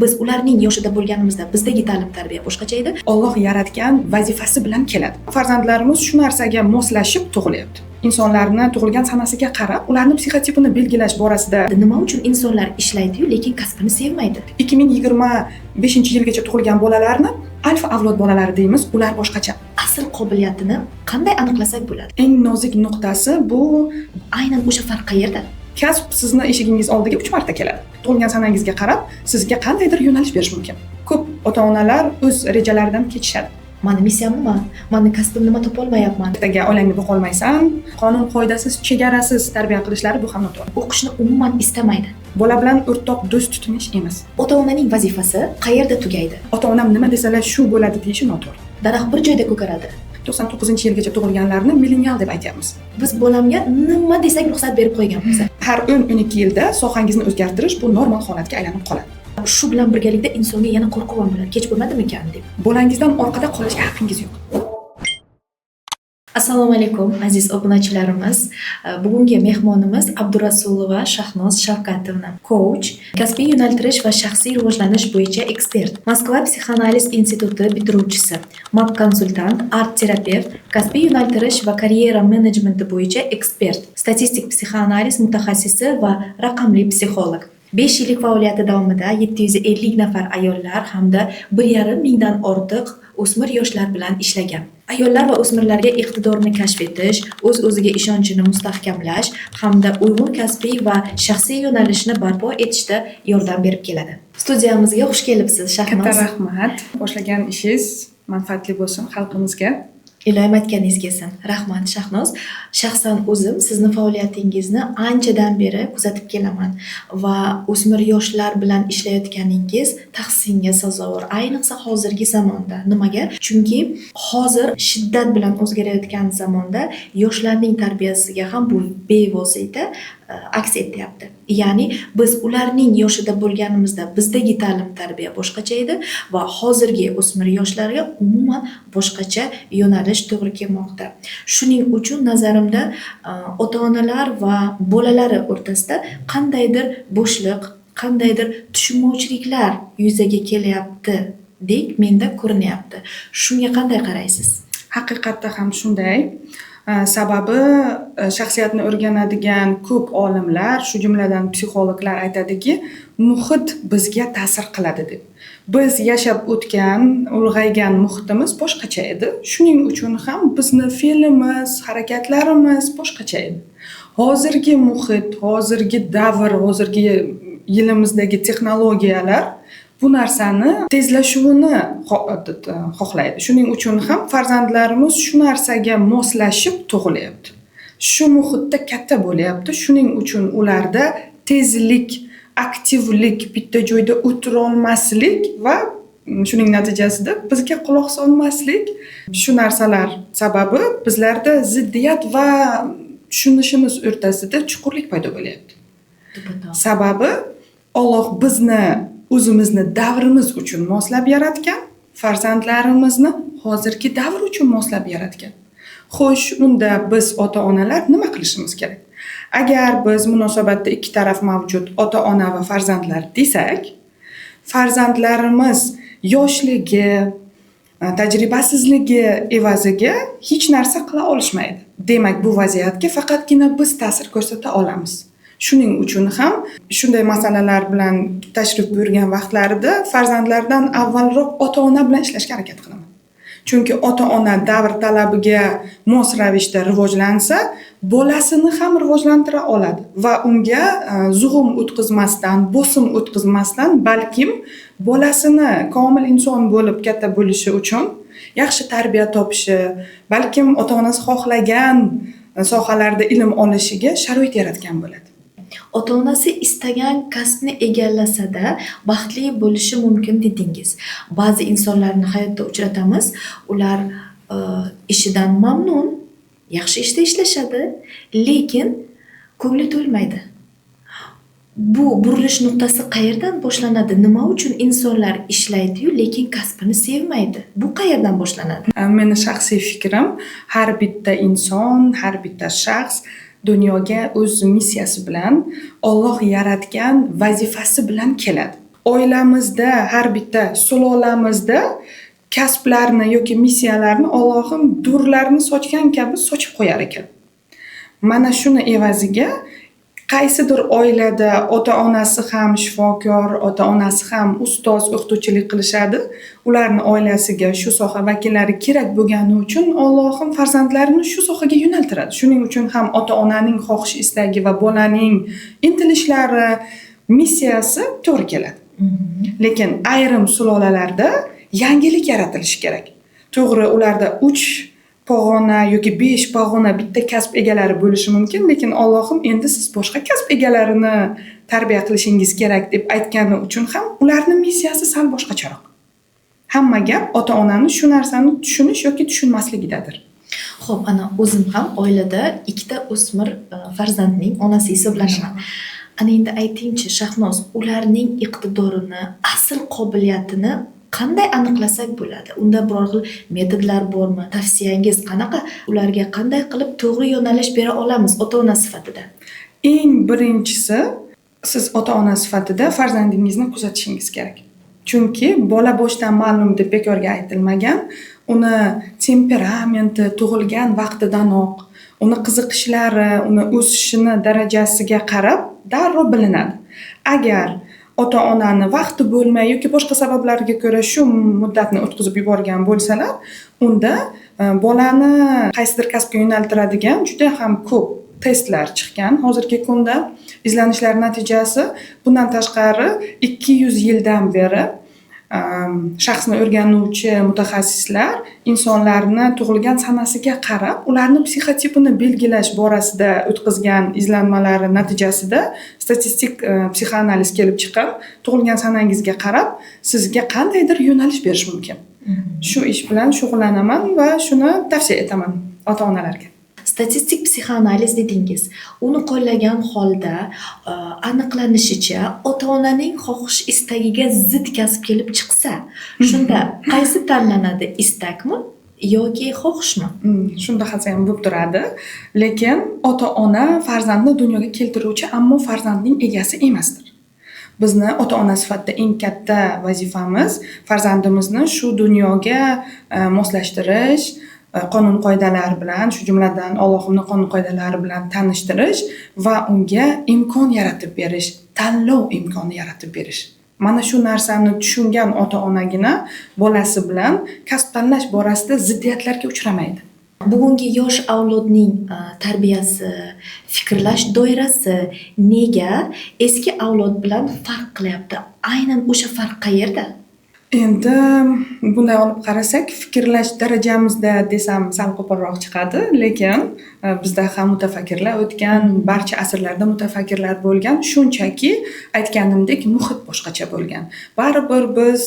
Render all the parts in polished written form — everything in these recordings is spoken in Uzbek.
Biz ularning yoshida bo'lganimizda bizdagi ta'lim tarbiya boshqacha edi. Olloh yaratgan vazifasi bilan keladi. Farzandlarimiz shu narsaga moslashib tug'ilyapti. Insonlarni tug'ilgan sanasiga qarab ularni psixotipini belgilash borasida Nima uchun insonlar ishlaydi-yu, lekin kasbini sevmaydi? 2025-yilgacha tug'ilgan bolalarni alfa avlod bolalari deymiz, ular boshqacha. Asl qobiliyatini qanday aniqlasak bo'ladi? Eng nozik nuqtasi bu. Aynan o'sha farq qayerda? Kasb sizni eshigingiz oldiga 3 marta keladi. Tug'ilgan sanangizga qarab sizga qandaydir yo'nalish berish mumkin. Ko'p ota onalar o'z rejalaridan kechishadi. Mani missiyam nima? Mani kasbim nima, topolmayapman. Ertaga oilangni boqolmaysan, qonun qoidasiz, chegarasiz tarbiya qilishlari, bu ham noto'g'ri. O'qishni umuman istamaydi. Bola bilan o'rtoq, do'st tutinish emas. Ota onaning vazifasi qayerda tugaydi? Ota onam nima desalar shu bo'ladi deyishi noto'g'ri. Daraxt bir joyda ko'karadi. 99-yilgacha tug'ilganlarni millenial deb aytyapmiz. Biz bolamga nima desak ruxsat berib qo'yganmiz. Har 10-12 yilda sohangizni o'zgartirish, bu normal holatga aylanib qoladi. Shu bilan birgalikda insonga yana qo'rquv ham bo'ladi, kech bo'lmadimikan deb. Bolangizdan orqada qolishga haqqingiz yo'q. Assalomu alaykum, aziz obunachilarimiz. Bugungi mehmonimiz Abdurasulova Shahnoz Shavkatovna, coach, kasbiy yo'naltirish va shaxsiy rivojlanish bo'yicha ekspert, Moskva psixoanaliz instituti bitiruvchisi, MAP konsultant, art terapevt, kasbiy yo'naltirish va karyera menejmenti bo'yicha ekspert, statistik psixoanaliz mutaxassisi va raqamli psixolog. 5 yillik faoliyati davomida 750 nafar ayollar hamda 1,5 mingdan ortiq o'smir yoshlar bilan ishlagan. Ayollar va o'smirlarga iqtidorni kashf etish, o'z-o'ziga ishonchini mustahkamlash hamda uyg'un kasbiy va shaxsiy yo'nalishni barpo etishda yordam berib keladi. Studiyamizga xush kelibsiz, Shahnoz. Katta rahmat. Boshlagan ishingiz manfaatli bo'lsin xalqimizga. Iloyim, aytganingiz kelsin. Rahmat, Shahnoz. Shaxsan o'zim sizni faoliyatingizni anchadan beri kuzatib kelaman va o'smir yoshlar bilan ishlayotganingiz tahsinga sazovor. Ayniqsa hozirgi zamonda. Nimaga? Chunki hozir shiddat bilan o'zgarayotgan zamonda yoshlarning tarbiyasiga ham bu bevosita aks etyapti. Ya'ni biz ularning yoshida bo'lganimizda bizdagi ta'lim tarbiya boshqacha edi va hozirgi o'smir yoshlarga umuman boshqacha yo'nalish to'g'ri kelmoqda. Shuning uchun nazarimda ota-onalar va bolalari o'rtasida qandaydir bo'shliq, qandaydir tushunmovchiliklar yuzaga kelyapti dek menda ko'rinyapti. Shunga qanday qaraysiz? Haqiqatda ham shunday. Sababi shaxsiyatni o'rganadigan ko'p olimlar, shu jumladan psixologlar aytadiki, muhit bizga ta'sir qiladi deb. Biz yashab o'tgan, ulg'aygan muhitimiz boshqacha edi. Shuning uchun ham bizni fe'limiz, harakatlarimiz boshqacha edi. Hozirgi muhit, hozirgi davr, hozirgi yilimizdagi texnologiyalar bu narsani tezlashuvini xohlaydi. Shuning uchun ham farzandlarimiz shu narsaga moslashib tug'ilyapti. Shu muhitda katta bo'lyapti. Shuning uchun ularda tezlik, aktivlik, bitta joyda o'tirolmaslik va shuning natijasida bizga quloq solmaslik, shu narsalar sababi bizlarda ziddiyat va tushunishimiz o'rtasida chuqurlik paydo bo'lyapti. To'ppa-to'g'ri. Sababi Olloh bizni o'zimizni davrimiz uchun moslab yaratgan, farzandlarimizni hozirgi davr uchun moslab yaratgan. Xo'sh, unda biz ota-onalar nima qilishimiz kerak? Agar biz munosabatda ikki taraf mavjud, ota-ona va farzandlar desak, farzandlarimiz yoshligi, tajribasizligi evaziga hech narsa qila olishmaydi. Demak, bu vaziyatga faqatgina biz ta'sir ko'rsata olamiz. Shuning uchun ham shunday masalalar bilan tashrif buyurgan vaqtlarida farzandlardan avvalroq ota-ona bilan ishlashga harakat qilaman. Chunki ota-ona davr talabiga mos ravishda rivojlansa, bolasini ham rivojlantira oladi va unga zug'um o'tkazmasdan, bosim o'tkazmasdan, balkim bolasini komil inson bo'lib katta bo'lishi uchun yaxshi tarbiya topishi, balkim ota-onasi xohlagan sohalarda ilm olishiga sharoit yaratgan bo'ladi. Ota-onasi istagan kasbni egallasada baxtli bo'lishi mumkin dedingiz. Ba'zi insonlarni hayotda uchratamiz, ular ishidan mamnun, yaxshi ishda ishlashadi, lekin ko'ngli to'lmaydi. Bu burilish nuqtasi qayerdan boshlanadi? Nima uchun insonlar ishlaydi-yu, lekin kasbini sevmaydi? Bu qayerdan boshlanadi? Meni shaxsiy fikrim, har bitta inson, har bitta shaxs dunyoga o'z missiyasi bilan, Olloh yaratgan vazifasi bilan keladi. Oilamizda, har bitta sulolamizda kasblarni yoki missiyalarni Allohim durlarni sochgan kabi sochib qo'yar ekan. Mana shuni evaziga qaysidir oilada ota-onasi ham shifokor, ota-onasi ham ustoz, o'qituvchilik qilishadi. Ularni oilasiga shu soha vakillari kerak bo'lgani uchun Allohim farzandlarini shu sohaga yo'naltiradi. Shuning uchun ham ota-onaning xohish istagi va bolaning intilishlari, missiyasi to'g'ri keladi. Lekin ayrim sulolalarda yangilik yaratilishi kerak. To'g'ri, ularda 3 pog'ona yoki 5 pog'ona bitta kasb egalari bo'lishi mumkin, lekin Allohim endi siz boshqa kasb egalarini tarbiya qilishingiz kerak deb aytgani uchun ham ularning missiyasi sal boshqacharoq. Hamma gap ota-onani shu narsani tushunish yoki tushunmasligidadir. Xo'p, ana o'zim ham oilada ikkita o'smir farzandning onasi hisoblanaman. Ana endi aytingchi, Shahnoz, ularning iqtidorini, asl qobiliyatini qanday aniqlasak bo'ladi? Unda biror xil metodlar bormi? Tavsiyangiz qanaqa? Ularga qanday qilib to'g'ri yo'nalish bera olamiz ota-ona sifatida? Eng birinchisi, siz ota-ona sifatida farzandingizni kuzatishingiz kerak. Chunki bola boshdan ma'lum deb bekorga aytilmagan. Uni temperamenti tug'ilgan vaqtidanoq, uni qiziqishlari, uni o'sishini darajasiga qarab darrov bilinadi. Agar ota-onani vaqti bo'lmay yoki boshqa sabablarga ko'ra shu muddatni o'tkazib yuborgan bo'lsalar, unda bolani qaysidir kasbga yo'naltiradigan juda ham ko'p testlar chiqqan hozirgi kunda, izlanishlar natijasi. Bundan tashqari 200 yildan beri shaxsni o'rganuvchi mutaxassislar insonlarni tug'ilgan sanasiga qarab ularni psixotipini belgilash borasida o'tkazgan izlanmalari natijasida statistik psixoanaliz kelib chiqqan. Tug'ilgan sanangizga qarab sizga qandaydir yo'nalish berish mumkin. Shu ish bilan shug'ullanaman va shuni tavsiya etaman ota-onalarga. Statistik psixoanaliz dedingiz. Uni qo'llagan holda aniqlanishicha, ota-onaning xohish istagiga zid kasb kelib chiqsa, shunda qaysi tanlanadi, istakmi yoki xohishmi? Shunda ham bo'lib turadi. Lekin ota-ona farzandni dunyoga keltiruvchi, ammo farzandning egasi emasdir. Bizni ota-ona sifatida eng katta vazifamiz farzandimizni shu dunyoga moslashtirish, qonun qoidalar bilan, shu jumladan Allohimning qonun qoidalari bilan tanishtirish va unga imkon yaratib berish, tanlov imkoni yaratib berish. Mana shu narsani tushungan ota-onagina bolasi bilan kasb tanlash borasida ziddiyatlarga uchramaydi. Bugungi yosh avlodning tarbiyasi, fikrlash doirasi nega eski avlod bilan farq qilyapti? Aynan o'sha farq qayerda? Endi bunday olib qarasak, fikrlash darajamizda desam sal qo'polroq chiqadi, lekin bizda ham mutafakkirlar o'tgan, barcha asrlarda mutafakkirlar bo'lgan, shunchaki aytganimdek muhit boshqacha bo'lgan. Baribir biz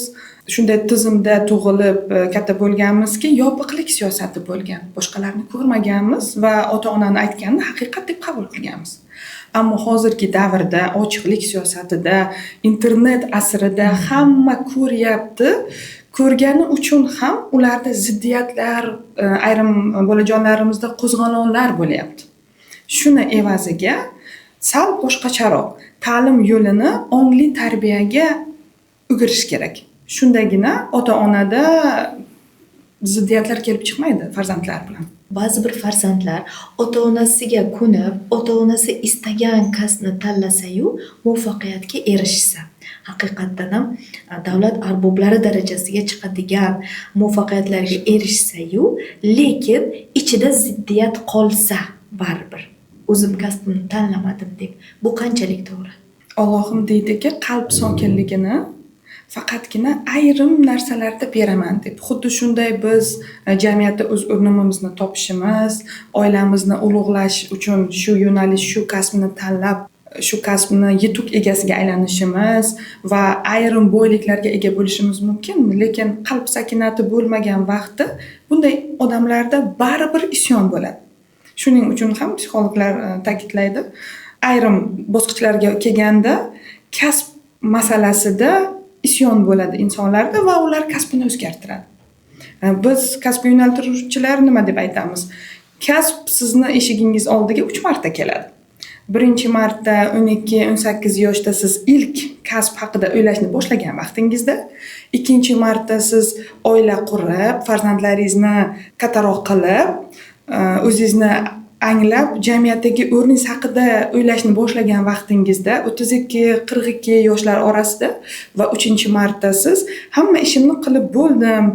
shunday tizimda tug'ilib katta bo'lganmizki, yopiqlik siyosati bo'lgan, boshqalarni ko'rmaganmiz va ota-onani aytganini haqiqat deb qabul qilganmiz. Ammo hozirgi davrda ochiqlik siyosatida, internet asrida hamma ko'ryapti. Ko'rgani uchun ham ularda ziddiyatlar, ayrim bolajonlarimizda qo'zg'olonlar bo'lyapti. Shuni evaziga sal boshqacharoq ta'lim yo'lini ongli tarbiyaga o'girish kerak. Shundagina ota-onada ziddiyatlar kelib chiqmaydi farzandlar bilan. Ba'zi bir farzandlar ota-onasiga ko'nib, ota-onasi istagan kasbni tanlasa-yu, muvaffaqiyatga erishsa, haqiqatdan ham davlat arboblari darajasiga chiqadigan muvaffaqiyatlarga erishsa-yu, lekin ichida ziddiyat qolsa baribir o'zim kasbimni tanlamadim deb, bu qanchalik to'g'ri? Allohim deydiki, qalb sokinligini faqatgina ayrim narsalarda beraman deb. Xuddi shunday biz jamiyatda o'z o'rnimizni topishimiz, oilamizni ulug'lash uchun shu yo'nalish, shu kasbni tanlab, shu kasbni yetuk egasiga aylanishimiz va ayrim boyliklarga ega bo'lishimiz mumkin, lekin qalb sakinati bo'lmagan vaqtda bunday odamlarda baribir isyon bo'ladi. Shuning uchun ham psixologlar ta'kidlaydi, ayrim bosqichlarga kelganda kasb masalasida isyon bo'ladi insonlarda va ular kasbini o'zgartiradi. Biz kasbga yo'naltiruvchilar nima deb aytamiz? Kasb sizni eshigingiz oldiga 3 marta keladi. Birinchi marta 12-18 yoshda siz ilk kasb haqida o'ylashni boshlagan vaqtingizda, ikkinchi marta siz oila qurib, farzandlaringizni kattaroq qilib, o'zingizni anglab, jamiyatdagi o'rningiz haqida o'ylashni boshlagan vaqtingizda 32-42 yoshlar orasida va uchinchi marta siz hamma ishimni qilib bo'ldim,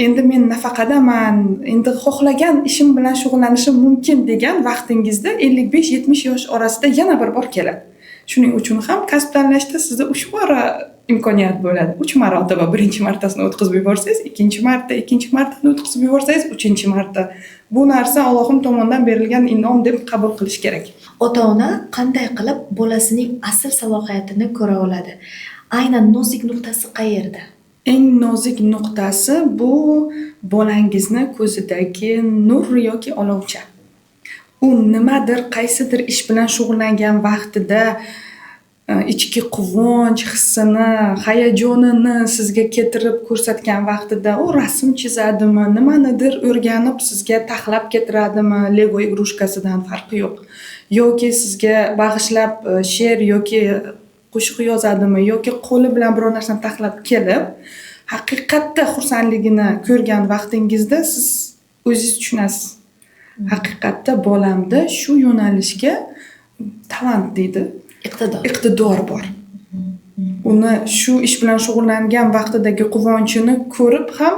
endi men nafaqadaman, endi xohlagan ishim bilan shug'ullanishim mumkin degan vaqtingizda 55-70 yosh orasida yana bir bor keladi. Shuning uchun ham kasb tanlashda sizda 3 bora imkoniyat bo'ladi. 3 marotaba. Birinchi martasini o'tkazib yuborsangiz, ikkinchi marta, ikkinchi martani o'tkazib yuborsangiz, uchinchi marta. Bu narsa Allohim tomonidan berilgan in'om deb qabul qilish kerak. Ota-ona qanday qilib bolasining asl salohiyatini ko'ra oladi? Aynan nozik nuqtasi qayerda? Eng nozik nuqtasi bu bolangizni ko'zidagi nur yoki olovcha. U nimadir, qaysidir ish bilan shug'ullangan vaqtida ichki quvonch hissini, hayajonini sizga keltirib ko'rsatgan vaqtida, u rasm chizadimi, nimanidir o'rganib sizga taxlab keltiradimi, Lego игрушка sidan farqi yo'q. Yoki sizga bag'ishlab she'r yoki qo'shiq yozadimi, yoki qo'li bilan biror narsani taxlab kelib, haqiqatda xursandligini ko'rgan vaqtingizda siz o'zingiz tushunasiz. Haqiqatda bolamda shu yo'nalishga talant deydi. Iqtidor. Iqtidor bor. Uni shu ish bilan shug'ullangan vaqtidagi quvonchini ko'rib ham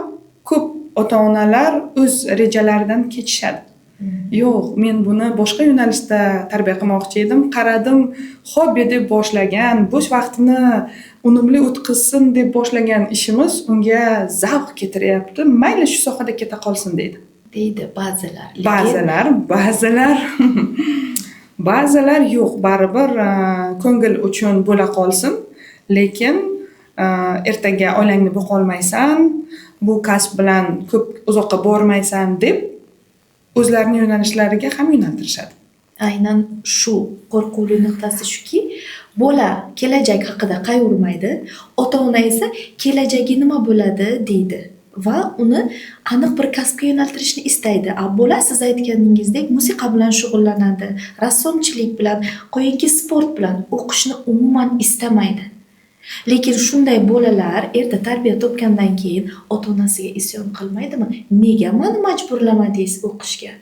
ko'p ota-onalar o'z rejalaridan kechishadi. Yo'q, men buni boshqa yo'nalishda tarbiya qilmoqchi edim. Qaradim, hobbi deb boshlagan, bo'sh vaqtini unumli o'tkazsin deb boshlagan ishimiz unga zavq keltiryapti. Mayli, shu sohada keta qolsin deydi. Deydi ba'zilar. Ba'zilar ba'zilar yo'q, baribir ko'ngil uchun bo'la qolsin, lekin ertaga oilangni boqolmaysan, bu kasb bilan ko'p uzoqqa bormaysan deb o'zlarini yo'nalishlariga ham yo'naltirishadi. Aynan shu qo'rquvli nuqtasi shuki, bola kelajak haqida qayg'urmaydi, ota-ona esa kelajagi nima bo'ladi deydi va uni aniq bir kasbga yo'naltirishni istaydi. A bola siz aytganingizdek musiqa bilan shug'ullanadi, rassomchilik bilan, qo'yinki sport bilan, o'qishni umuman istamaydi. Lekin shunday bolalar erta tarbiya topgandan keyin ota-onasiga isyon qilmaydimi? Nega meni majburlamadingiz o'qishga?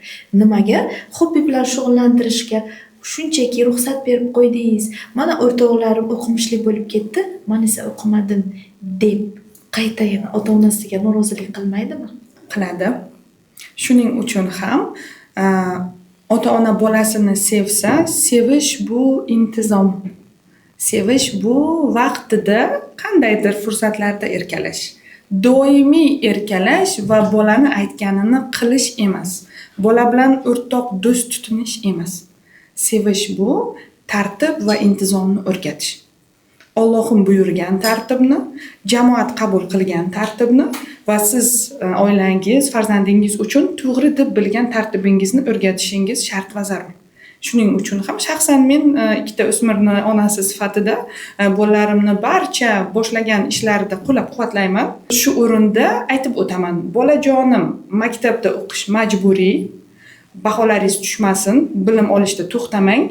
Nimaga hobbi bilan shug'ullantirishga shunchaki ruxsat berib qo'ydingiz? Mana o'rtoqlarim o'qimishli bo'lib ketdi, men esa o'qimadim deb qayta yana ota-onasiga norozilik qilmaydimi? Qiladi. Shuning uchun ham ota-ona bolasini sevsa, sevish bu intizom. Sevish bu vaqtida qandaydir fursatlarda erkalash. Doimiy erkalash va bolani aytganini qilish emas. Bola bilan o'rtoq do'st tutinish emas. Sevish bu tartib va intizomni o'rgatish. Allohim buyurgan tartibni, jamoat qabul qilgan tartibni va siz oilangiz, farzandingiz uchun to'g'ri deb bilgan tartibingizni o'rgatishingiz shart va zarur. Shuning uchun ham shaxsan men ikkita o'smirni onasi sifatida bolalarimni barcha boshlagan ishlarida qo'llab-quvvatlayman. Shu o'rinda aytib o'taman, bolajonim, maktabda o'qish majburiy, baholaringiz tushmasin, bilim olishda to'xtamang.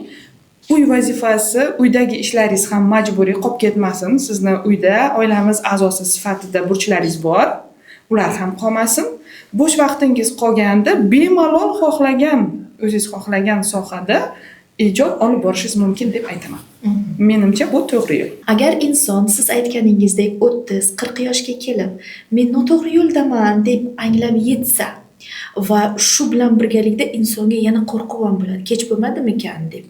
Uy vazifasi, uydagi ishlaringiz ham majburiy qolib ketmasin. Sizni uyda oilamiz a'zosi sifatida burchlaringiz bor, ular ham qolmasin. Bo'sh vaqtingiz qolganda bemalol xohlagan, o'zingiz xohlagan sohada ijod olib borishingiz mumkin deb aytaman. Menimcha bu to'g'ri yo'l. Agar inson siz aytganingizdek 30-40 yoshga kelib, men noto'g'ri yo'ldaman deb anglab yetsa va shu bilan birgalikda insonga yana qo'rquv ham bo'ladi, kech bo'lmadimikan deb.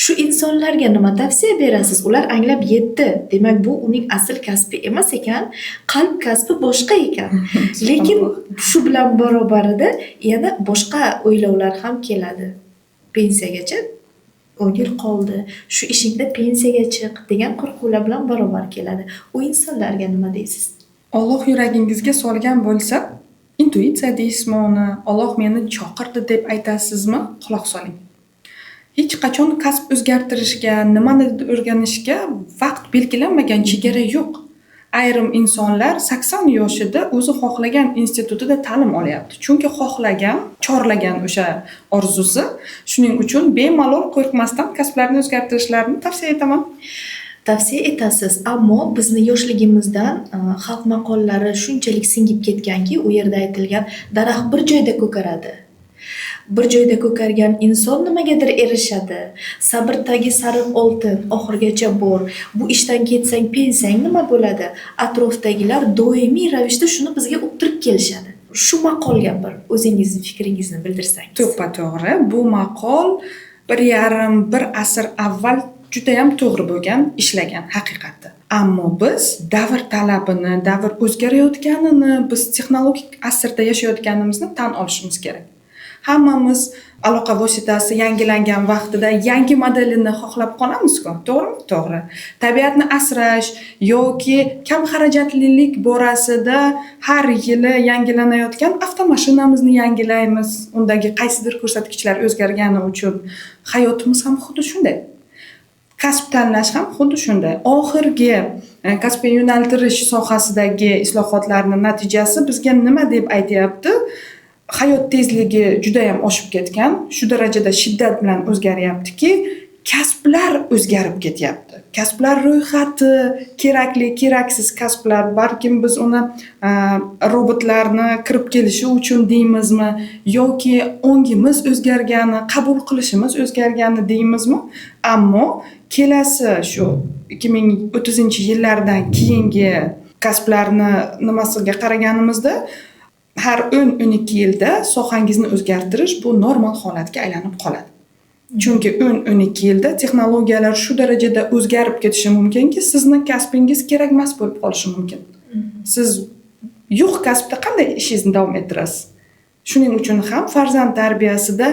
Shu insonlarga nima tavsiya berasiz? Ular anglab yetdi. Demak, bu uning asl kasbi emas ekan, qalb kasbi boshqa ekan. Lekin shu bilan barobarida yana boshqa o'ylovlar ham keladi. Pensiyagacha 10 yil qoldi, shu ishingda pensiyaga chiq degan qo'rquvlar bilan barobar keladi. U insonlarga nima deysiz? Alloh yuragingizga solgan bo'lsa, intuitsiya deysizmi uni, Alloh meni chaqirdi deb aytasizmi, quloq soling. Hech qachon kasb o'zgartirishga, nimanidir o'rganishga vaqt belgilanmagan, chegara yo'q. Ayrim insonlar 80 yoshida o'zi xohlagan institutida ta'lim olyapti. Chunki xohlagan, chorlagan o'sha orzusi. Shuning uchun bemalol qo'rqmasdan kasblarni o'zgartirishlarini tavsiya etaman. Tavsiya etasiz, ammo bizni yoshligimizdan xalq maqollari shunchalik singib ketganki, u yerda aytilgan daraxt bir joyda ko'karadi. Bir joyda ko'kargan inson nimagadir erishadi. Sabr tagi sariq oltin, oxirigacha bor. Bu ishdan ketsang pensiyang nima bo'ladi? Atrofdagilar doimiy ravishda shuni bizga uqtirib kelishadi. Shu maqolga bir o'zingizni fikringizni bildirsangiz. To'ppa-to'g'ri. Bu maqol 1,5-1 asr avval judayam to'g'ri bo'lgan, ishlagan haqiqatda. Ammo biz davr talabini, davr o'zgarayotganini, biz texnologik asrda yashayotganimizni tan olishimiz kerak. Hammamiz aloqa vositasi yangilangan vaqtida yangi modelini xohlab qolamiz-ku, to'g'rimi? To'g'ri. Tabiatni asrash yoki kam xarajatlilik borasida har yili yangilanayotgan avtomashinamizni yangilaymiz. Undagi qaysidir ko'rsatkichlar o'zgargani uchun hayotimiz ham xuddi shunday. Kasb tanlash ham xuddi shunday. Oxirgi kasbga yo'naltirish sohasidagi islohotlarning natijasi bizga nima deb aytyapti? Hayot tezligi juda ham oshib ketgan, shu darajada shiddat bilan o'zgaryaptiki, kasblar o'zgarib ketyapti. Kasblar ro'yxati, kerakli, keraksiz kasblar, balkim biz uni robotlarni kirib kelishi uchun deymizmi yoki ongimiz o'zgargani, qabul qilishimiz o'zgargani deymizmi? Ammo kelasi shu 2030-yillardan keyingi kasblarni nimasiga qaraganimizda har 10-12 yilda sohangizni o'zgartirish bu normal holatga aylanib qoladi. Chunki 10-12 yilda texnologiyalar shu darajada o'zgarib ketishi mumkinki, sizni kasbingiz kerakmas bo'lib qolishi mumkin. Siz yo'q kasbda qanday ishingizni davom ettirasiz? Shuning uchun ham farzand tarbiyasida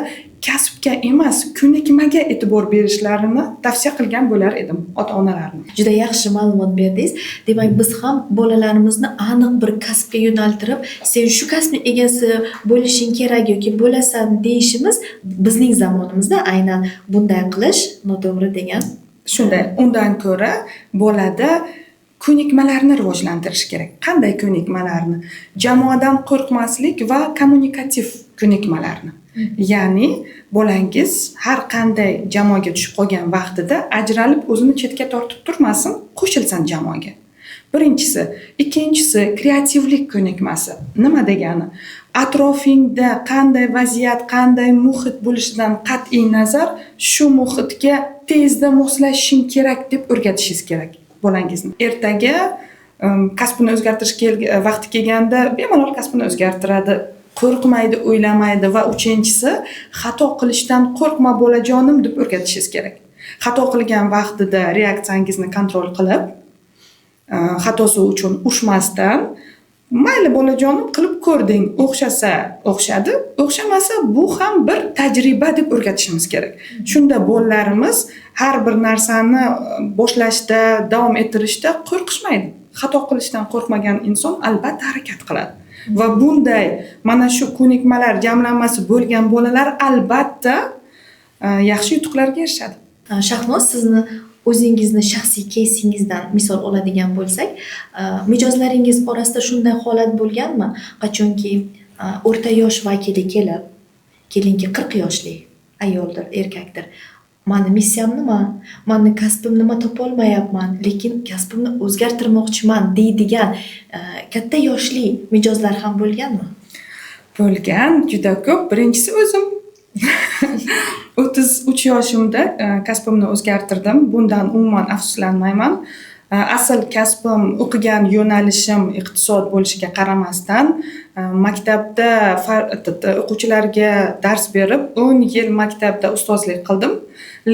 kasbga emas, ko'nikmaga e'tibor berishlarini tavsiya qilgan bo'lar edim ota-onalarni. Juda yaxshi ma'lumot berdingiz. Demak, biz ham bolalarimizni aniq bir kasbga yo'naltirib, sen shu kasbning egasi bo'lishing kerak yoki bo'lasan deyishimiz bizning zamonimizda aynan bunday qilish noto'g'ri degan. Shunday, undan ko'ra bolada ko'nikmalarni rivojlantirish kerak. Qanday ko'nikmalarni? Jamoadan qo'rqmaslik va kommunikativ ko'nikmalarni. Ya'ni bolangiz har qanday jamoaga tushib qolgan vaqtida ajralib o'zini chetga tortib turmasin, qo'shilsin jamoaga. Birinchisi, ikkinchisi kreativlik ko'nikmasi. Nima degani? Atrofingda qanday vaziyat, qanday muhit bo'lishidan qat'iy nazar shu muhitga tezda moslashishing kerak deb o'rgatishingiz kerak bolangizni. Ertaga kasbini o'zgartirish vaqti kelganda bemalol kasbini o'zgartiradi. Qo'rqmaydi, o'ylamaydi va uchinchisi xato qilishdan qo'rqma bolajonim deb o'rgatishingiz kerak. Xato qilgan vaqtida reaksiyangizni kontrol qilib, xatosi uchun urishmasdan, mayli bolajonim qilib ko'rding, o'xshasa o'xshadi, o'xshamasa bu ham bir tajriba deb o'rgatishimiz kerak. Shunda bolalarimiz har bir narsani boshlashda, davom ettirishda qo'rqishmaydi. Xato qilishdan qo'rqmagan inson albatta harakat qiladi. Va bunday mana shu ko'nikmalar jamlanmasi bo'lgan bolalar albatta yaxshi yutuqlarga erishadi. Shahnoz, sizni o'zingizni shaxsiy keysingizdan misol oladigan bo'lsak, mijozlaringiz orasida shunday holat bo'lganmi? Qachonki o'rta yosh vakili kelib, kelinki 40 yoshli ayoldir, erkakdir. Mani missiyam nima? Mani kasbim nima topolmayapman, lekin kasbimni o'zgartirmoqchiman deydigan katta yoshli mijozlar ham bo'lganmi? Bo'lgan, juda ko'p. Birinchisi o'zim. 33 yoshimda kasbimni o'zgartirdim. Bundan umuman afsuslanmayman. Asl kasbim, o'qigan yo'nalishim iqtisod bo'lishiga qaramasdan, maktabda o'quvchilarga dars berib, 10 yil maktabda ustozlik qildim.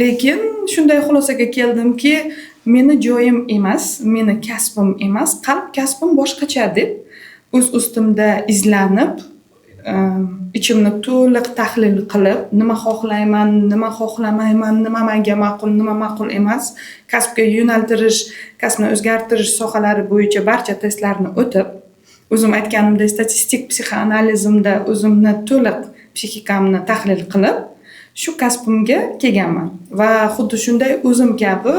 Lekin shunday xulosaga keldimki, meni joyim emas, meni kasbim emas, qalb kasbim boshqacha deb o'z ustimda izlanib, ichimni to'liq tahlil qilib, nima xohlayman, nima xohlamayman, nima menga ma'qul, nima ma'qul emas, kasbga yo'naltirish, kasbni o'zgartirish sohalari bo'yicha barcha testlarni o'tib, o'zim aytganimdek statistik psixoanalizmda o'zimni to'liq psixikamni tahlil qilib, Shu kasbimga kelganman va xuddi shunday o'zim kabi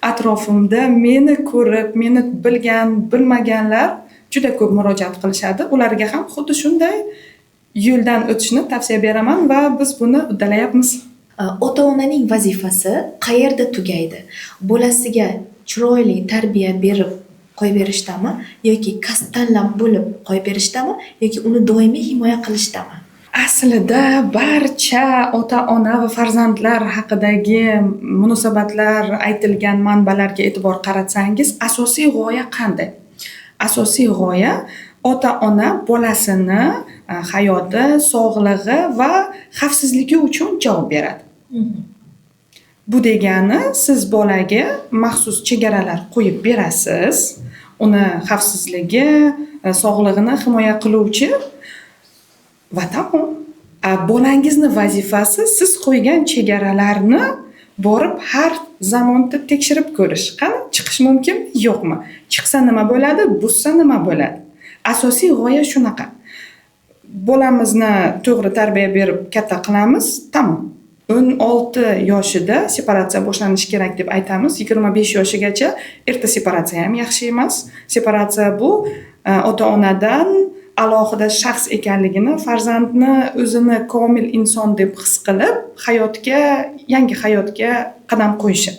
atrofimda meni ko'rib, meni bilgan, bilmaganlar juda ko'p murojaat qilishadi. Ularga ham xuddi shunday yo'ldan o'tishni tavsiya beraman va biz buni uddalayapmiz. Ota-onaning vazifasi qayerda tugaydi? Bolasiga chiroyli tarbiya berib qo'yib berishdami yoki kasb tanlab bo'lib qo'yib berishdami yoki uni doimiy himoya qilishdami? Aslida barcha ota-ona va farzandlar haqidagi munosabatlar aytilgan manbalarga e'tibor qaratsangiz, asosiy g'oya qanday? Asosiy g'oya ota-ona bolasini hayoti, sog'lig'i va xavfsizligi uchun javob beradi. Bu degani siz bolaga maxsus chegaralar qo'yib berasiz, uni xavfsizligi, sog'lig'ini himoya qiluvchi va tamom. Bolangizni vazifasi siz qo'ygan chegaralarni borib har zamonda tekshirib ko'rish. Qani chiqish mumkinmi, yo'qmi? Chiqsa nima bo'ladi, buzsa nima bo'ladi? Asosiy g'oya shunaqa. Bolamizni to'g'ri tarbiya berib katta qilamiz, tamom. 16 yoshida separatsiya boshlanishi kerak deb aytamiz. 25 yoshigacha erta separatsiya ham yaxshi emas. Separatsiya bu ota-onadan alohida shaxs ekanligini, farzandni o'zini komil inson deb his qilib, hayotga, yangi hayotga qadam qo'yishi.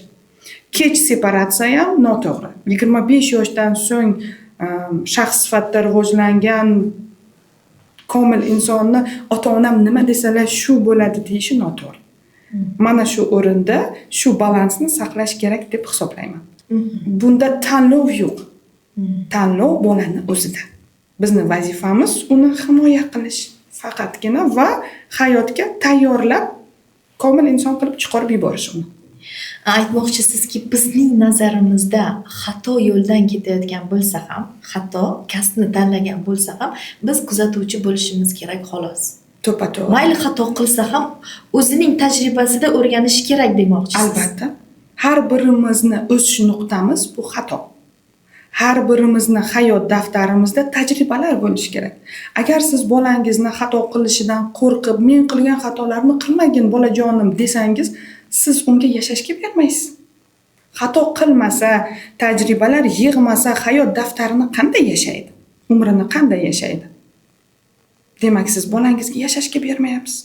Kech separatsiya ham noto'g'ri. 25 yoshdan so'ng shaxs sifatida rivojlangan komil insonni ota-onam nima desalar shu bo'ladi deyishi noto'g'ri. Mana shu o'rinda shu balansni saqlash kerak deb hisoblayman. Bunda tanlov yo'q. Tanlov bolani o'zida. Bizni vazifamiz uni himoya qilish faqatgina va hayotga tayyorlab komil inson qilib chiqarib yuborish uni. Aytmoqchisizki, bizning nazarimizda xato yo'ldan ketayotgan bo'lsa ham, xato kasbni tanlagan bo'lsa ham, biz kuzatuvchi bo'lishimiz kerak xolos. To'ppa-to'g'ri. Mayli xato qilsa ham o'zining tajribasida o'rganishi kerak demoqchisiz. Albatta. Har birimizni o'sish nuqtamiz bu xato. Har birimizni hayot daftarimizda tajribalar bo'lishi kerak. Agar siz bolangizni xato qilishidan qo'rqib, men qilgan xatolarni qilmagin bolajonim desangiz, siz unga yashashga bermaysiz. Xato qilmasa, tajribalar yig'masa, hayot daftarini qanday yashaydi? Umrini qanday yashaydi? Demak, siz bolangizga yashashga bermayapsiz.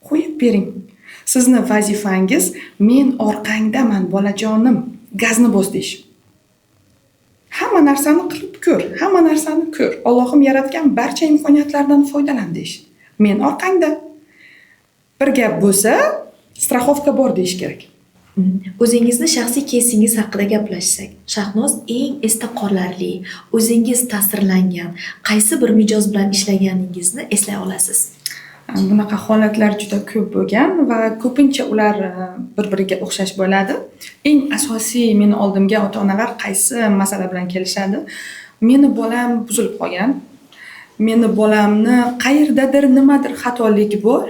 Qo'yib bering. Sizni vazifangiz men orqangdaman bolajonim, gazni bos deyish. Hamma narsani qilib ko'r, hamma narsani ko'r. Allohim yaratgan barcha imkoniyatlardan foydalan deyish. Men orqangda. Bir gap bo'lsa, страховка bor deyish kerak. O'zingizni shaxsiy keysingiz haqida gaplashsak, Shahnoz eng esda qolarli, o'zingiz ta'sirlangan qaysi bir mijoz bilan ishlaganingizni eslay olasiz? Bunaqa holatlar juda ko'p bo'lgan va ko'pincha ular bir-biriga o'xshash bo'ladi. Eng asosiy meni oldimga ota-onalar qaysi masala bilan kelishadi? Meni bolam buzilib qolgan. Meni bolamni qayerdadir nimadir xatolik bor.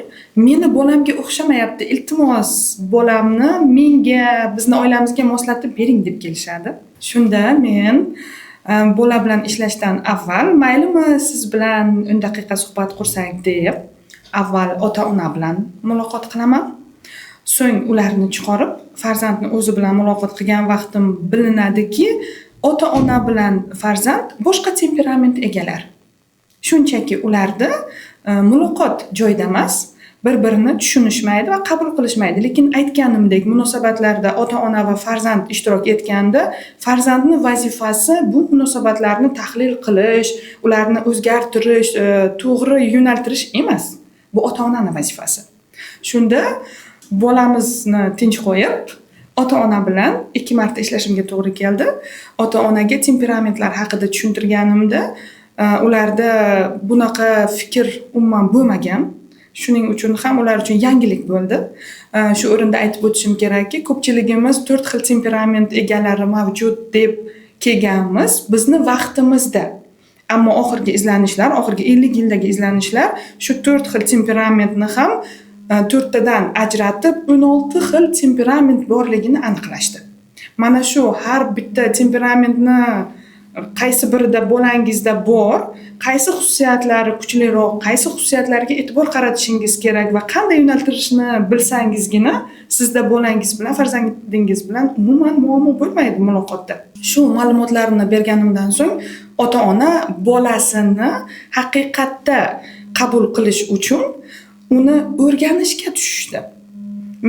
Meni bolamga o'xshamayapti. Iltimos, bolamni menga, bizni oilamizga moslatib bering deb kelishadi. Shunda men bola bilan ishlashdan avval, maylimi siz bilan 10 daqiqa suhbat qursak deb avval ota-ona bilan muloqot qilaman. So'ng ularni chiqarib, farzandni o'zi bilan muloqot qilgan vaqtim bilinadiki, ota-ona bilan farzand boshqa temperament egalari. Shunchaki ularda muloqot joyida emas, bir-birini tushunishmaydi va qabul qilishmaydi. Lekin aytganimdek, munosabatlarda ota-ona va farzand ishtirok etganda, farzandning vazifasi bu munosabatlarni tahlil qilish, ularni o'zgartirish, to'g'ri yo'naltirish emas. Bu ota-onaning vazifasi. Shunda bolamizni tinch qo'yib, ota-ona bilan 2 marta ishlashimga to'g'ri keldi. Ota-onaga temperamentlar haqida tushuntirganimda, ularda bunaqa fikr umuman bo'lmagan. Shuning uchun ham ular uchun yangilik bo'ldi. Shu o'rinda aytib o'tishim kerakki, ko'pchiligimiz 4 xil temperament egalari mavjud deb kelganmiz bizni vaqtimizda. Ammo oxirgi izlanishlar, oxirgi 50 yildagi izlanishlar shu 4 xil temperamentni ham 4 tadan ajratib 16 xil temperament borligini aniqlashdi. Mana shu har bitta temperamentni Qaysi birida bolangizda bor, qaysi xususiyatlari kuchliroq, qaysi xususiyatlarga e'tibor qaratishingiz kerak va qanday yo'naltirishni bilsangizgina sizda bolangiz bilan, farzandingiz bilan umuman muammo bo'lmaydi muloqotda. Shu ma'lumotlarni berganimdan so'ng ota-ona bolasini haqiqatda qabul qilish uchun uni o'rganishga tushishdi.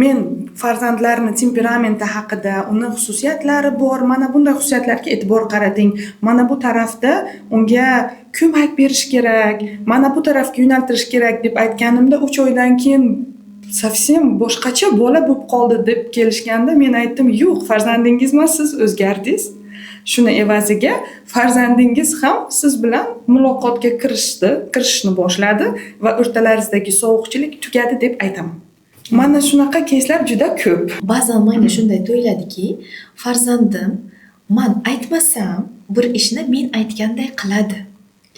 Men farzandlarni temperamenti haqida, uni xususiyatlari bor, mana bunday xususiyatlarga e'tibor qarating, mana bu tarafda unga ko'mak berish kerak, mana bu tarafga yo'naltirish kerak deb aytganimda 3 oydan keyin совсем boshqacha bola bo'lib qoldi deb kelishganda men aytdim, yo'q, farzandingiz emas, siz o'zgardingiz. Shuni evaziga farzandingiz ham siz bilan muloqotga kirishni boshladi va o'rtalaringizdagi sovuqchilik tugadi deb aytaman. Mana shunaqa keyslar juda ko'p. Ba'zan menga shunday tuyuladiki, farzandim man aytmasam bir ishni men aytganday qiladi.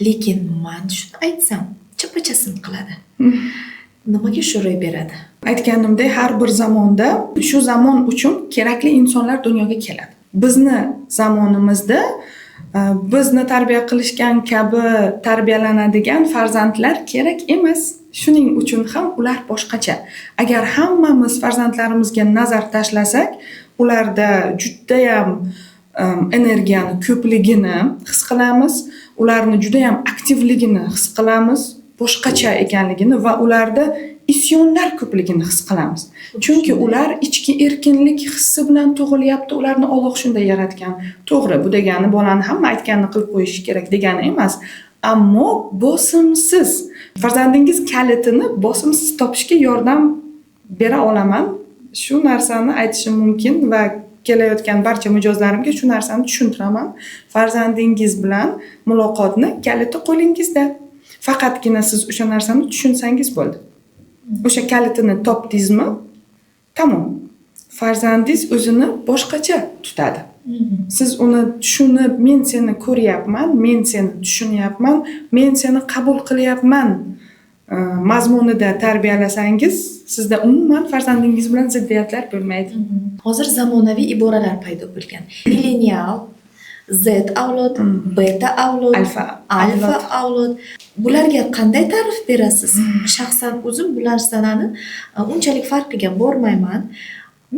Lekin man shuni aytsam chapachasini qiladi. Nimaga shu ro'y beradi? Aytganimdek, har bir zamonda shu zamon uchun kerakli insonlar dunyoga keladi. Bizni zamonimizda bizni tarbiya qilishgan kabi tarbiyalanadigan farzandlar kerak emas. Shuning uchun ham ular boshqacha. Agar hammamiz farzandlarimizga nazar tashlasak, ularda judayam energiyani ko'pligini his qilamiz, ularni judayam aktivligini his qilamiz, boshqacha ekanligini va ularda isyonlar ko'pligini his qilamiz. Chunki ular ichki erkinlik hissi bilan tug'ilyapti, ularni Alloh shunday yaratgan. To'g'ri, bu degani bolani hamma aytganini qilib qo'yishi kerak degani emas. Ammo bosimsiz farzandingiz kalitini bosimsiz topishga yordam bera olaman. Shu narsani aytishim mumkin va kelayotgan barcha mijozlarimga shu narsani tushuntiraman. Farzandingiz bilan muloqotni kaliti qo'lingizda. Faqatgina siz o'sha narsani tushunsangiz bo'ldi. O'sha kalitini topdingizmi? Tamom. Farzandingiz o'zini boshqacha tutadi. Siz uni tushunib, men seni ko'ryapman, men seni tushunyapman, men seni qabul qilyapman mazmunida tarbiyalasangiz, sizda umuman farzandingiz bilan ziddiyatlar bo'lmaydi. Hozir zamonaviy iboralar paydo bo'lgan. Millenial, Z avlod, beta avlod, alfa avlod. Bularga qanday ta'rif berasiz? Shaxsan o'zim bu narsalarni unchalik farqiga bormayman.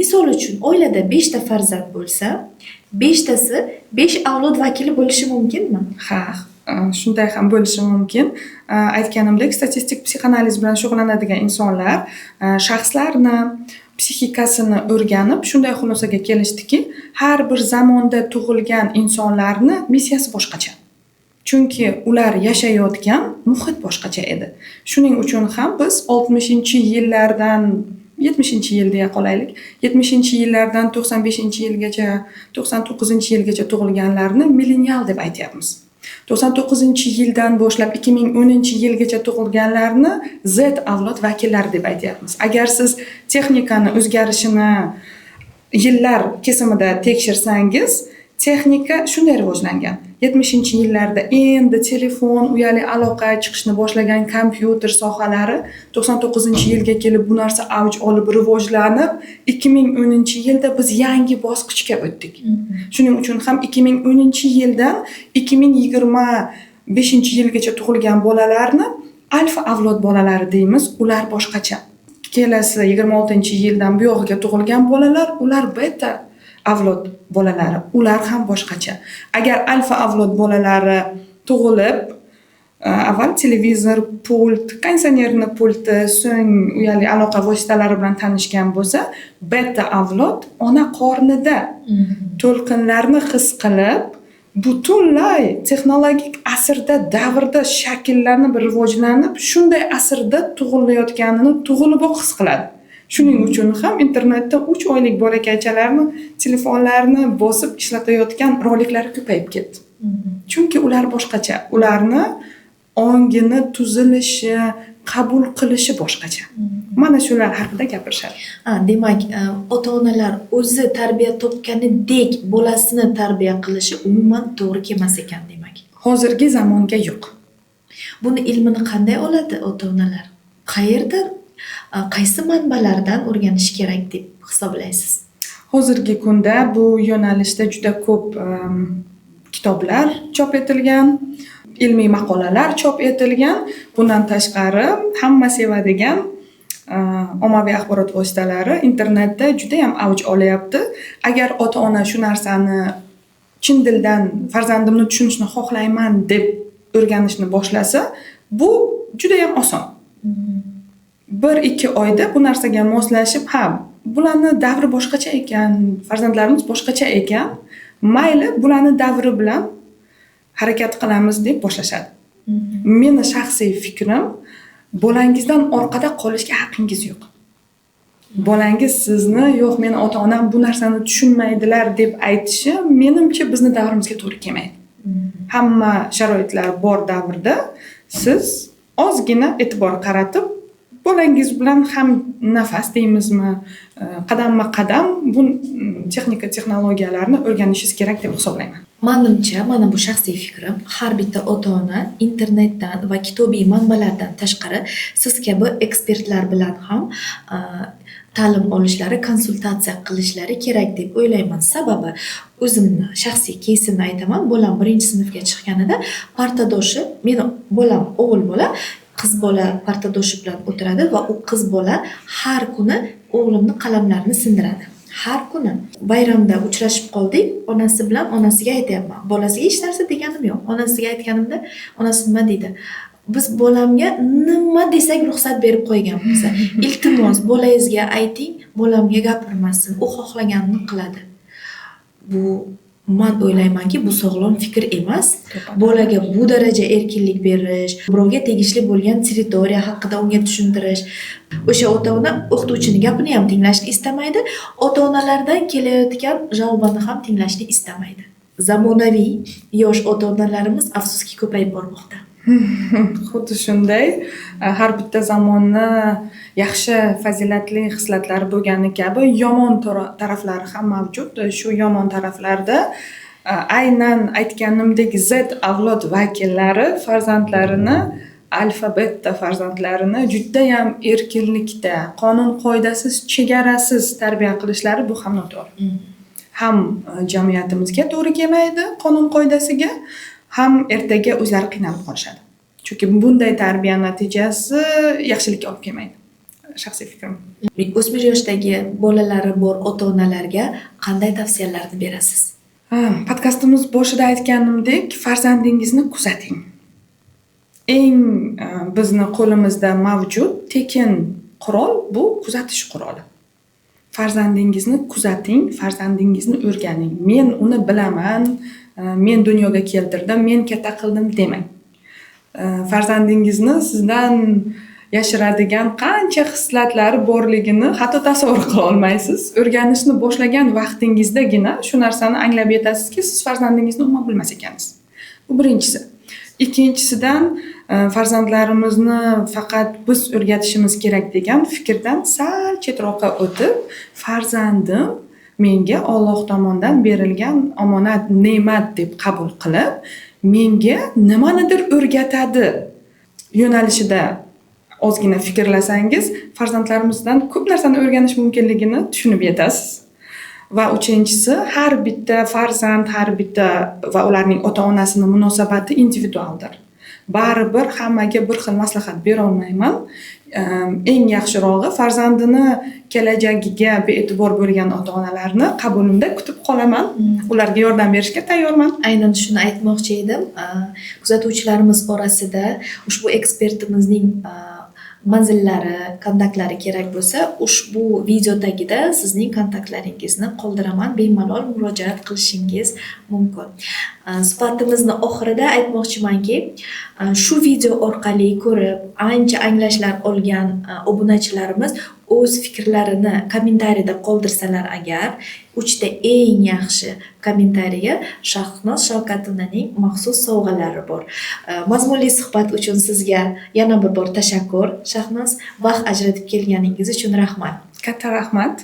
Misol uchun, oilada 5 ta farzand bo'lsa, 5 tasi 5 avlod vakili bo'lishi mumkinmi? Ha, shunday ham bo'lishi mumkin. Aytganimdek, statistik psixoanaliz bilan shug'ullanadigan insonlar shaxslarni psixikasini o'rganib, shunday xulosaga kelishdiki, har bir zamonda tug'ilgan insonlarni missiyasi boshqacha. Chunki ular yashayotgan muhit boshqacha edi. Shuning uchun ham biz 60-yillardan 70-yil deya qolaylik, 70-yillardan 95-yilgacha, 99-yilgacha tug'ilganlarni millenial deb aytyapmiz. 99-yildan boshlab 2010-yilgacha tug'ilganlarni Z avlod vakillari deb aytyapmiz. Agar siz texnikani o'zgarishini yillar kesimida tekshirsangiz, texnika shunday rivojlangan. 70-yillarda endi telefon, uyali aloqa chiqishni boshlagan kompyuter sohalari 99-yilga kelib bu narsa avj olib rivojlanib, 2010-yilda biz yangi bosqichga o'tdik. Shuning uchun ham 2010-yildan 2025-yilgacha tug'ilgan bolalarni alfa avlod bolalari deymiz, ular boshqacha. Kelasi 26-yildan buyog'iga tug'ilgan bolalar, ular beta avlod bolalari, ular ham boshqacha. Agar alfa avlod bolalari tug'ilib, avval televizor, pult, konditsionerni pulti, so'ng uyali aloqa vositalari bilan tanishgan bo'lsa, beta avlod ona qornida to'lqinlarni his qilib, butunlay texnologik asrda, davrda shakllanib, rivojlanib, shunday asrda tug'ilayotganini tug'iliboq his qiladi. Shuning uchun ham internetda 3 oylik bolakaychalarni telefonlarni bosib ishlatayotgan roliklari ko'payib ketdi. Chunki ular boshqacha, ularni ongini tuzilishi, qabul qilishi boshqacha. Mana shular haqida gapirishadi. Demak, ota-onalar o'zi tarbiya topganidek bolasini tarbiya qilishi umuman to'g'ri kelmas ekan, demak. Hozirgi zamonga yo'q. Buni ilmini qanday oladi ota-onalar? Qayerdan, qaysi manbalardan o'rganish kerak deb hisoblaysiz? Hozirgi kunda bu yo'nalishda juda ko'p kitoblar Kitoblar chop etilgan, ilmiy maqolalar chop etilgan. Bundan tashqari hamma sevadigan ommaviy axborot vositalari internetda juda ham avj olyapti. Agar ota-ona shu narsani chin dildan farzandimni tushunishni xohlayman deb o'rganishni boshlasa, bu juda ham oson. 1-2 oyda bu narsaga moslashib, ha, bularni davri boshqacha ekan, farzandlarimiz boshqacha ekan, mayli, bularni davri bilan harakat qilamiz deb boshlashadi. Meni shaxsiy fikrim, bolangizdan orqada qolishga haqqingiz yo'q. Bolangiz sizni yo'q, meni ota-onam bu narsani tushunmaydilar deb aytishi menimcha bizni davrimizga to'g'ri kelmaydi. Hamma sharoitlar bor davrda siz ozgina e'tibor qaratib, bolangiz bilan ham nafas deymizmi, qadamma-qadam bu texnika texnologiyalarni o'rganishingiz kerak deb hisoblayman. Manimcha, mana bu shaxsiy fikrim, har bitta ota-ona internetdan va kitobiy manbalardan tashqari siz kabi ekspertlar bilan ham ta'lim olishlari, konsultatsiya qilishlari kerak deb o'ylayman. Sababi o'zimni shaxsiy keysimni aytaman. Bolam 1-sinfga chiqqanida partadoshi, meni bolam o'g'il bola, qiz bola partadoshi bilan o'tiradi va u qiz bola har kuni o'g'limni qalamlarini sindiradi. Har kuni. Bayramda uchrashib qoldik, onasi bilan, onasiga aytyapman. Bolasiga hech narsa deganim yo'q. Onasiga aytganimda, onasi nima deydi? Biz bolamga nima desak ruxsat berib qo'yganmiz. Iltimos, bolangizga ayting, bolamga gapirmasin. U xohlaganini qiladi. Bu man o'ylaymanki, bu sog'lom fikr emas. Bolaga bu daraja erkinlik berish, birovga tegishli bo'lgan territoriya haqida unga tushuntirish. O'sha ota-ona o'qituvchining gapini ham tinglashni istamaydi, ota-onalardan kelayotgan javobini ham tinglashni istamaydi. Zamonaviy yosh ota-onalarimiz afsuski ko'payib bormoqda. Xuddi shunday, har bitta zamonni yaxshi fazilatli xislatlari bo'lgani kabi yomon taraflari ham mavjud. Shu yomon taraflarda aynan aytganimdek Z avlod vakillari farzandlarini, alfa beta farzandlarini judayam erkinlikda, qonun qoidasiz, chegarasiz tarbiya qilishlari bu ham noto'g'ri. Ham jamiyatimizga to'g'ri kelmaydi, qonun qoidasiga, ham ertaga o'zlari qiynalib qolishadi. Chunki bunday tarbiya natijasi yaxshilikka olib kelmaydi. Shaxsiy fikrim. O'smir yoshdagi bolalari bor ota-onalarga qanday tavsiyalarni berasiz? Podkastimiz boshida aytganimdek, farzandingizni kuzating. Eng bizni qo'limizda mavjud tekin qurol bu kuzatish quroli. Farzandingizni kuzating, farzandingizni o'rganing. Men uni bilaman, men dunyoga keltirdim, men katta qildim demang. Farzandingizni sizdan yashiradigan qancha xislatlari borligini hatto tasavvur qila olmaysiz. O'rganishni boshlagan vaqtingizdagina shu narsani anglab yetasizki, siz farzandingizni umuman bilmas ekansiz. Bu birinchisi. Ikkinchisidan, farzandlarimizni faqat biz o'rgatishimiz kerak degan fikrdan sal chetroqqa o'tib, farzandim menga Alloh tomonidan berilgan omonat, ne'mat deb qabul qilib, menga nimanidir o'rgatadi yo'nalishida ozgina fikrlasangiz, farzandlarimizdan ko'p narsani o'rganish mumkinligini tushunib yetasiz. Va uchinchisi, har bitta farzand, har bitta va ularning ota-onasini munosabati individualdir. Baribir hammaga bir xil maslahat bera olmayman. Eng yaxshirog'i farzandini kelajagiga bee'tibor bo'lgan ota-onalarni qabulimda kutib qolaman. Ularga yordam berishga tayyorman. Aynan shuni aytmoqchi edim. Kuzatuvchilarimiz orasida ushbu ekspertimizning manzillari, kontaktlari kerak bo'lsa, ushbu video tagida sizning kontaktlaringizni qoldiraman, bemalol murojaat qilishingiz mumkin. Suhbatimizni oxirida aytmoqchimanki, shu video orqali ko'rib, ancha anglashlar olgan obunachilarimiz o'z fikrlarini kommentariyada qoldirsalar agar, 3 ta eng yaxshi kommentariya Shahnoz Shavkatovnaning maxsus sovg'alari bor. Mazmunli suhbat uchun sizga yana bir bor tashakkur, Shahnoz, vaqt ajratib kelganingiz uchun rahmat. Katta rahmat.